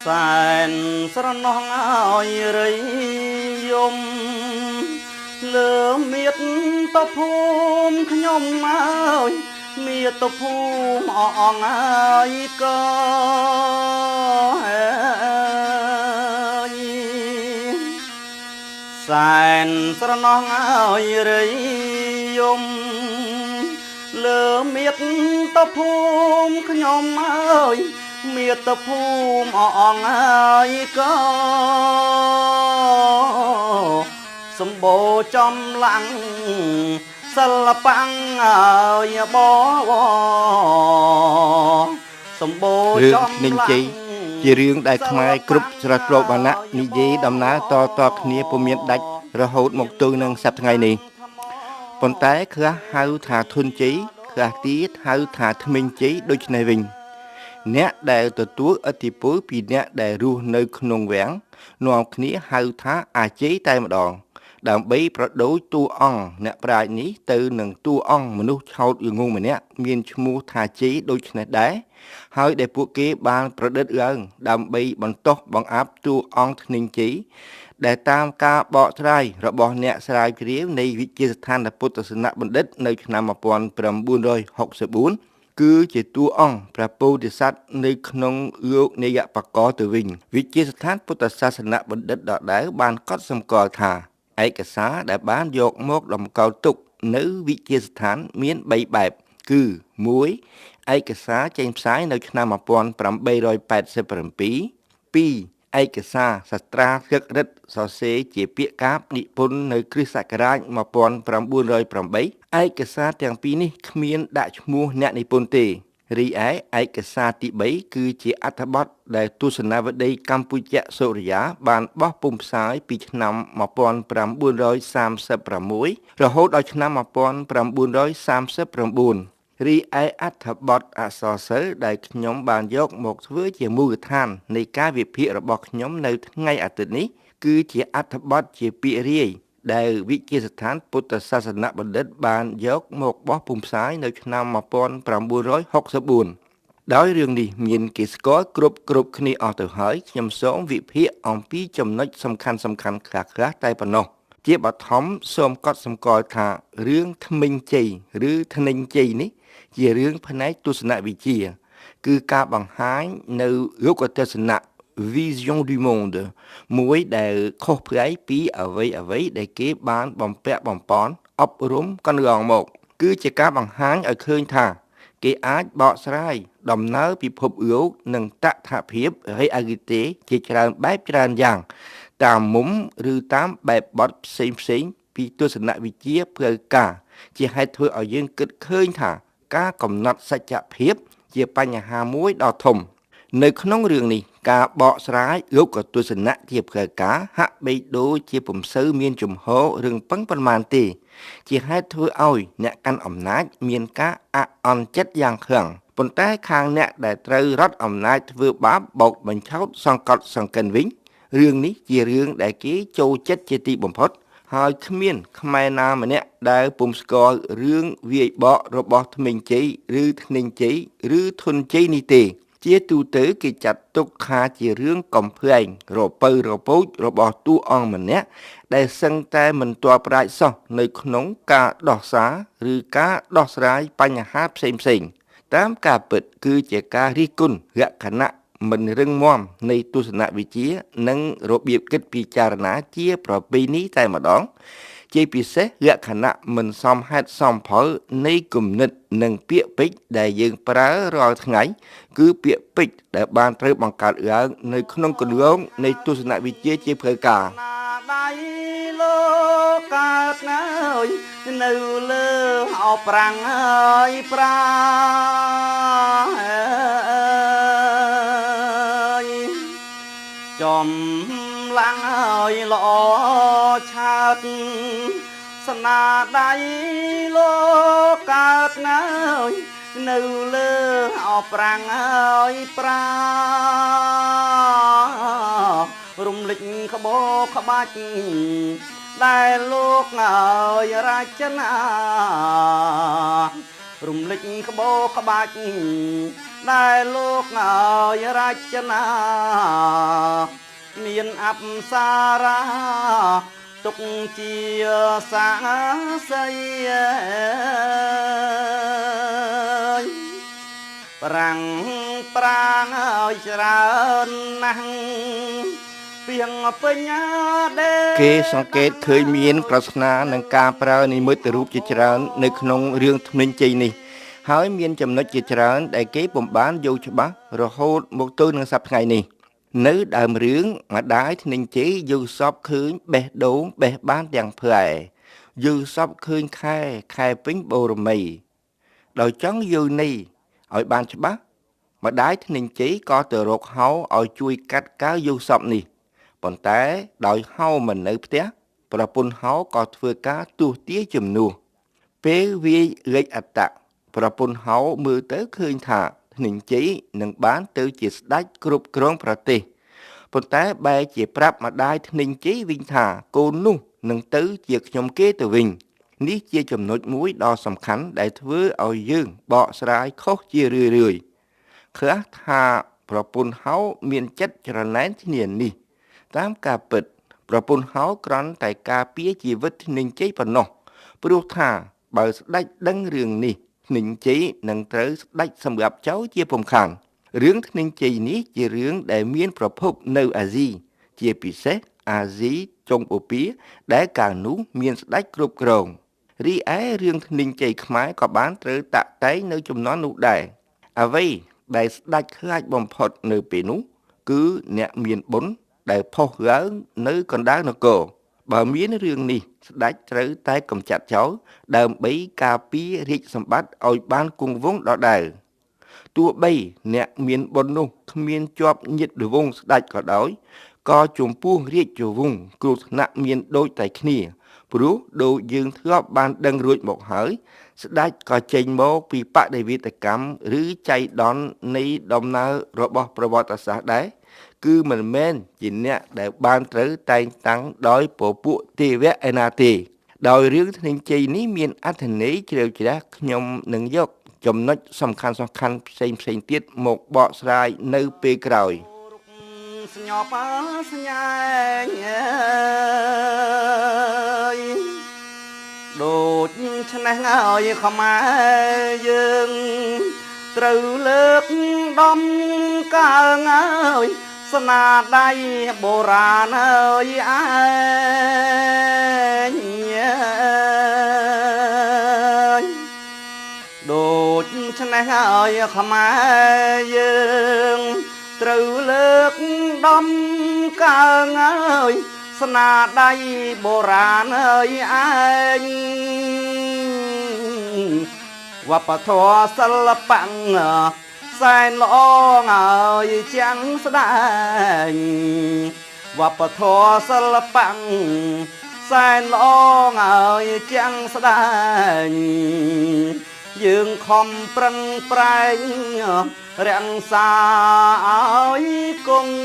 សែនស្រណោះឲ្យរៃយំលើមៀតតភូមិខ្ញុំអើយមាតុភូមិអងអើយកយសែនស្រណោះឲ្យរៃយំលើមៀតតភូមិខ្ញុំអើយមាតុភូមិអងអើយកសម្បូរចំឡាំងសិល្បៈអើយបវសម្បូរ រឿង ចំ ធ្និញ ឡាំ ជ័យ ង ជារឿងដែលខ្មែរគ្រប់ស្រទាប់វណ្ណៈនិយាយដំណើរតតគ្នាពុំមានដាច់រហូតមកទល់នឹងសប្តាហ៍ថ្ងៃនេះប៉ុន្តែខ្លះហៅថាធុនជ័យខ្លះទៀតហៅថាធ្មេញជ័យដូចនេះវិញអ្នកដែលទទួលឥទ្ធិពលពីអ្នកដែលរស់នៅក្នុងវាំងនាំគ្នាហៅថាអាជ័យតែម្ដង ដើម្បីប្រដូចតួអង្គអ្នកប្រាជ្ញនេះទៅនឹងតួអង្គមនុស្សឆោតល្ងង់ម្នាក់មានឈ្មោះថាជ័យដូចនេះដែរហើយដែលពួកគេបានប្រឌិតឡើងដើម្បីបន្ទោសបង្អាប់តួអង្គធ្និញជ័យដែលតាមការបកស្រាយរបស់អ្នកស្រាវជ្រាវនៃវិទ្យាស្ថានពុទ្ធសាសនបណ្ឌិតនៅឆ្នាំ1964គឺជាតួអង្គព្រះពោធិសត្វនៅក្នុងលោកនិយបកទៅវិញវិទ្យាស្ថានពុទ្ធសាសនបណ្ឌិតដដែលបានកត់សម្គាល់ថាឯកសារដែលបានយកមកតម្កល់ទុកនៅវិទ្យាស្ថានមាន3បែបគឺ1ឯកសារចេញផ្សាយនៅឆ្នាំ1887 2ឯកសារសាស្ត្រាធិករិទ្ធសរសេរជាពាក្យកាព្យនិពន្ធនៅគ្រិស្តសករាជ1908ឯកសារទាំងពីរនេះគ្មានដាក់ឈ្មោះអ្នកនិពន្ធទេរីឯឯកសារទី3គឺជាអត្ថបទដែលទស្សនាវដ្តីកម្ពុជាសូរិយាបានបោះពុម្ពផ្សាយពីឆ្នាំ1936រហូតដល់ឆ្នាំ1939រីឯអត្ថបទអក្សរសិល្ប៍ដែលខ្ញុំបានយកមកធ្វើជាមូលដ្ឋាននៃការវិភាគរបស់ខ្ញុំនៅថ្ងៃអាទិត្យនេះគឺជាអត្ថបទជាពាក្យរាយដែលវិទ្យាស្ថានពុទ្ធសាសនបណ្ឌិតបានយកមកបោះពុម្ពផ្សាយនៅឆ្នាំ1964ដោយរឿងនេះមានគេស្គាល់គ្រប់គ្រប់គ្នាអស់ទៅហើយខ្ញុំសូមវិភាគអំពីចំណុចសំខាន់សំខាន់ខ្លះៗតែប៉ុណ្ណោះជាបឋមសូមកត់សម្គាល់ថារឿងធ្មេញជ័យឬធ្និញជ័យនេះជារឿងផ្នែកទស្សនវិជ្ជាគឺការបង្ហាញនៅលោកទស្សនៈ vision du monde មួយដែលខុសប្លែកពីអ្វីអ្វីដែលគេបានបំពាក់បំប៉នអប់រំកន្លងមក គឺជាការបង្ហាញឲ្យឃើញថា គេអាចបកស្រាយដំណើរពិភពលោកនិងតថភាព réalité ជាច្រើនបែបច្រើនយ៉ាង តាមមុំឬតាមបែបបទផ្សេងផ្សេងពីទស្សនវិជ្ជាផ្លូវការជាហេតុធ្វើឲ្យយើងគិតឃើញថា ការកំណត់សច្ចភាពជាបញ្ហាមួយដ៏ធំ នៅក្នុងរឿងនេះការបកស្រាយលោកទស្សនៈជាផ្លូវការហាក់បីដូចជាពុំសូវមានជំហររឿងពឹងប៉ុន្មានទេ ជាហេតុធ្វើឲ្យអ្នកកាន់អំណាចមានការអអន់ចិត្តយ៉ាងខ្លាំងប៉ុន្តែខាងអ្នកដែលត្រូវរដ្ឋអំណាចធ្វើបាបបោកបញ្ឆោតសង្កត់សង្កិនវិញរឿងនេះជារឿងដែលគេចូលចិត្តជាទីបំផុត ហើយគ្មានខ្មែរណាម្នាក់ដែលពុំស្គាល់រឿងវាយបករបស់ធ្មេញជ័យឬធ្និញជ័យឬធុនជ័យនេះទេ ជាទូទៅគេចាត់ទុកថាជារឿងកំប្លែងរពៅរពូចរបស់តួអង្គម្នាក់ដែលសឹងតែមិនទាល់ប្រាជ្ញសោះនៅក្នុងការដោះសារឬការដោះស្រាយបញ្ហាផ្សេងៗតាមការពិតគឺជាការរិះគន់លក្ខណៈមិនរឹងមាំនៃទស្សនវិជ្ជានិងរបៀបគិតពិចារណាជាប្រពៃណីតែម្ដង ជាពិសេសលក្ខណៈមិនសមហេតុសមផលនៃគំនិតនិងពាក្យពេចន៍ដែលយើងប្រើរាល់ថ្ងៃ គឺពាក្យពេចន៍ដែលបានត្រូវបង្កើតឡើងនៅក្នុងគន្លងនៃទស្សនវិជ្ជាជាផ្លូវការ ណាដៃលោកកើតណាយនៅលើអោប្រាំងហើយប្រាយចំឡាំងហើយល្អឆើតស្នាដៃលោកកើតណាយនៅលើអោប្រាំងហើយប្រារំលិចក្បោក្បាច់ដែលលោកអើយរចនារំលិចក្បោក្បាច់ដែលលោកអើយរចនា ប្សារាទុកជាសាសីប្រាំងប្រាងឲ្យច្រើនណាស់ពីងពេញដេ គេសង្កេតឃើញមានប្រស្នានិងការប្រើនិមិត្តរូបជាច្រើននៅក្នុងរឿងធ្មេញជ័យនេះ ហើយមានចំណុចជាច្រើនដែលគេពុំបានយល់ច្បាស់រហូតមកទល់នឹងសប្តាហ៍ថ្ងៃនេះ នៅដើមរឿងម្ដាយធ្នេញជ័យយល់សពឃើញបេះដូងបេះបានទាំងផ្លែយល់សពឃើញខែខែពេញបូរមី ដោយចង់យល់ន័យឲ្យបានច្បាស់ម្ដាយធ្នេញជ័យក៏ទៅរកហៅឲ្យជួយកាត់កៅយល់សពនេះប៉ុន្តែដោយហៅមិននៅផ្ទះប្រពន្ធហៅក៏ធ្វើការទស្សទាយជំនួស ពេលវាយលេខអត្តៈប្រពន្ធហៅមើលទៅឃើញថាធ្នេញជ័យនឹងបានទៅជាស្ដេចគ្រប់គ្រងប្រទេសប៉ុន្តែបែរជាប្រាប់ម្ដាយធ្នេញជ័យវិញថាកូននោះនឹងទៅជាខ្ញុំគេទៅវិញនេះជាចំណុចមួយដ៏សំខាន់ដែលធ្វើឲ្យយើងបកស្រាយខុសជារឿយៗខ្លះថាប្រពន្ធហៅមានចិត្តច្រណែនឈ្នានេះ តាមការពិតប្រពន្ធហៅគ្រាន់តែការពារជីវិតធ្នេញជ័យប៉ុណ្ណោះព្រោះថាបើស្ដេចដឹងរឿងនេះធ្នេញជ័យនឹងត្រូវស្ដេចសម្រាប់ចៅជាពុំខានរឿងធ្នេញជ័យនេះជារឿងដែលមានប្រភពនៅអាស៊ីជាពិសេសអាស៊ីចុងបូព៌ាដែលកាលនោះមានស្ដេចគ្រប់គ្រងរីឯរឿងធ្នេញជ័យខ្មែរក៏បានត្រូវតាក់តែងនៅជំនាន់នោះដែរអ្វីដែលស្ដេចខ្លាចបំផុតនៅពេលនោះគឺអ្នកមានបុណ្យដែលផុសឡើងនៅកណ្ដាលនគរបើមានរឿងនេះស្ដេចត្រូវតែកម្ចាត់ចោលដើម្បីការពាររាជសម្បត្តិឲ្យបានគង់វង្សដដែលទោះបីអ្នកមានបុណ្យនោះគ្មានជាប់ញាតិវង្សស្ដេចក៏ដោយក៏ចំពោះរាជវង្សគ្រោះថ្នាក់មានដូចតែគ្នាព្រោះដូចយើងធ្លាប់បានដឹងរួចមកហើយស្ដេចក៏ចេញមកពីបដិវេតកម្មឬចៃដន្យនៃដំណើររបស់ប្រវត្តិសាស្ត្រដែរគឺមិនមែនជាអ្នកដែលបានត្រូវតែងតាំងដោយពពួកទេវៈឯណាទេដោយរឿងធ្នេញជ័យនេះមានអត្ថន័យជ្រៅជ្រះខ្ញុំនឹងយកចំណុចសំខាន់ៗផ្សេងៗទៀតមកបកស្រាយនៅពេលក្រោយ ស្ញប់ស្ញែងអើយដូច្នេះហើយខ្មែរយើងត្រូវលើកដំកើងអើយស្នាដៃបុរាណអើយឯងអើយដូច្នេះហើយខ្មែរយើងត្រូវលើកដំកើងអើយស្នាដៃបុរាណអើយឯងវប្បធម៌សិល្បៈសែនល្អអើយចាំងស្ដែងវប្បធម៌សិល្បៈសែនល្អអើយចាំងស្ដែងយើងខំប្រឹងប្រែងរក្សាឲ្យគង់